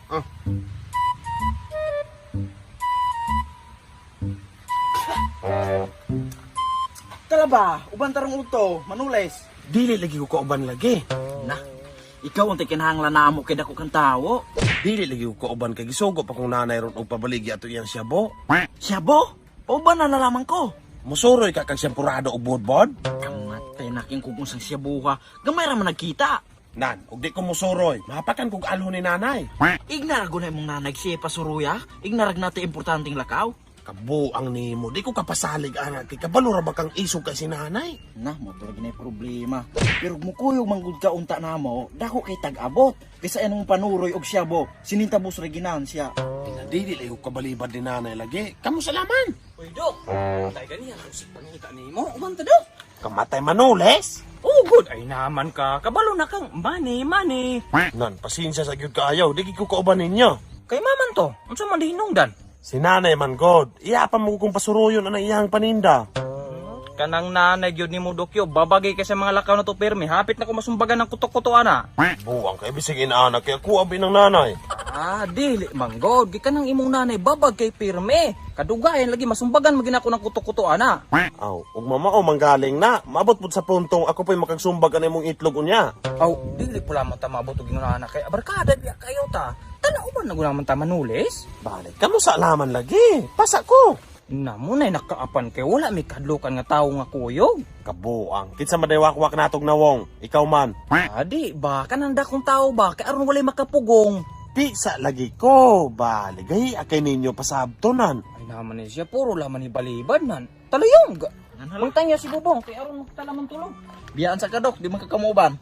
Ah. Tala ba, uban tarong uto, manules. Dili lagi ko kauban lagi. Na, ikaw ang tikinahanglan na amo kay dako kang tawo. Dili lagi ko kauban kay gisugo pa kong nanay ron og pabaligi ato iyang siyabo. Siyabo, uban na nalaman ko. Musuroy ka kag siyamporado og bodbod. Kamatay na king kung sang siyabuha, gamay ra man nagkita. Nan, og di ko musuroy, mahapakan kog alho ni nanay. Ignarag na imong nanay siya pasuruya, ignarag nati importanteng lakaw. Kabuang nimo, di ko kapasalig ana kay kabalo ra ba kang isog kay si nanay. Na, mo talaga na problema. Pero mukuyog manggod ka unta namo, dako kay tag-abot. Kaysa anong panuroy og siyabo, sinintabos ra ginahan siya. Dili lagi ko kabalibad ni nanay lagi. Kamo salaman. Uy, Dok. Tay ganiya kung si pangita nimo, uman ta, Dok. Kamatay manules. Oh, good. Ay naman ka. Kabalo na kang money, money. Nan, pasensya sa gyud kaayo, di gid ko kauban ninyo. Kay maman to. Unsa man dihinungdan? Si nanay man god, iya pa mo kung pasuruyon ana iyang paninda. Kanang nanay gyud nimo Dokyo, babagay kay sa mga lakaw na to pirmi. Hapit na ko masumbagan ng kutok-kuto ana. Buang kay bisig inaana kay ako abi ng nanay. Ah, dili man god. Gikan ang imong nanay babag kay pirmi. Kadugayan lagi masumbagan magina ko ng kutok-kuto ana. Aw, ug mama o manggaling na. Maabot pud sa puntong ako po'y makagsumbag ana imong itlog unya. Aw, dili pula man ta maabot og ingon ana kay abarkada biya kayo ta. Tanaw man na gud man ta manulis. Balik kamo sa alaman lagi. Pasa ko. Namo nay nakaapan kay wala may kadlukan nga tawo nga kuyog. Kabuang. Kinsa man day wakwak natog nawong. Ikaw man. Adi ba kanang dakong tao ba kay aron walay makapugong. Pisa lagi ko. Balik ay akay ninyo pasabtonan. Ay naman ni siya puro laman ni balibad man. Talayong ga. Mangtanya si Bubong kay aron magtalaman tulog. Biyaan sa kadok, di man ka kamuban.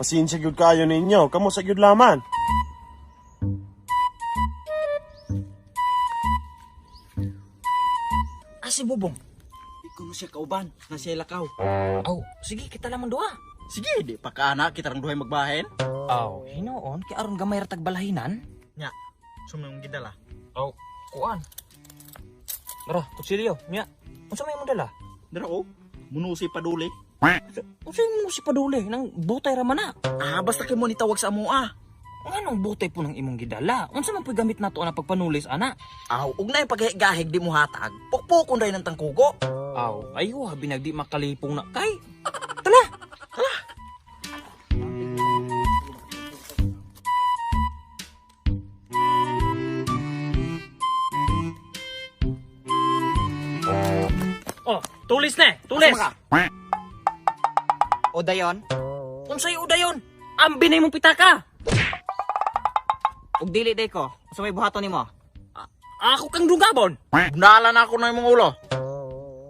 Pasensya gyud kayo ninyo. Kamo sa gyud laman. Ah si Bubong. Ikaw no siya kauban, na siya lakaw. Aw, sige kita laman duha. Sige, di pa ka ana, kita rang duhay magbahin. Aw, hinuon kay aron gamay ra tag balahinan. Nya, sumay mong gidala. Aw, kuan. Tara, kutsilyo, nya. Unsa may imong dala? Dara oh, munusi paduli. Unsa imong si paduli nang butay ra man na. Ah, basta kay mo ni tawag sa amo ah. Nganong butay po ng imong gidala? Unsa man po'y gamit nato ana pagpanulis ana? Aw, ug na pagahig di mo hatag. Pukpukon day ng tangkugo. Aw, ayo ha binagdi makalipong na kay. Tala. Tala. Oh, tulis na, tulis. Asa man ka? O dayon, Unsay udayon? Ambi na imong pitaka. ug dili day ko. Unsa may buhaton nimo? Ako kang dungabon. Bunala na ako na imong ulo.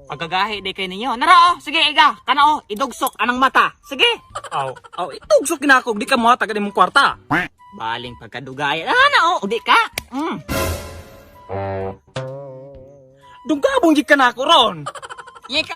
Pagkagahi day kay ninyo. Nara oh, sige iga, kana oh, idugsok anang mata. Sige. Aw, aw, itugsok na ako, di ka mohatag imong kwarta. Baling pagkadugayan. Ah, na oh, udi ka. Dungabon gid ka na ako ron. Ye ka.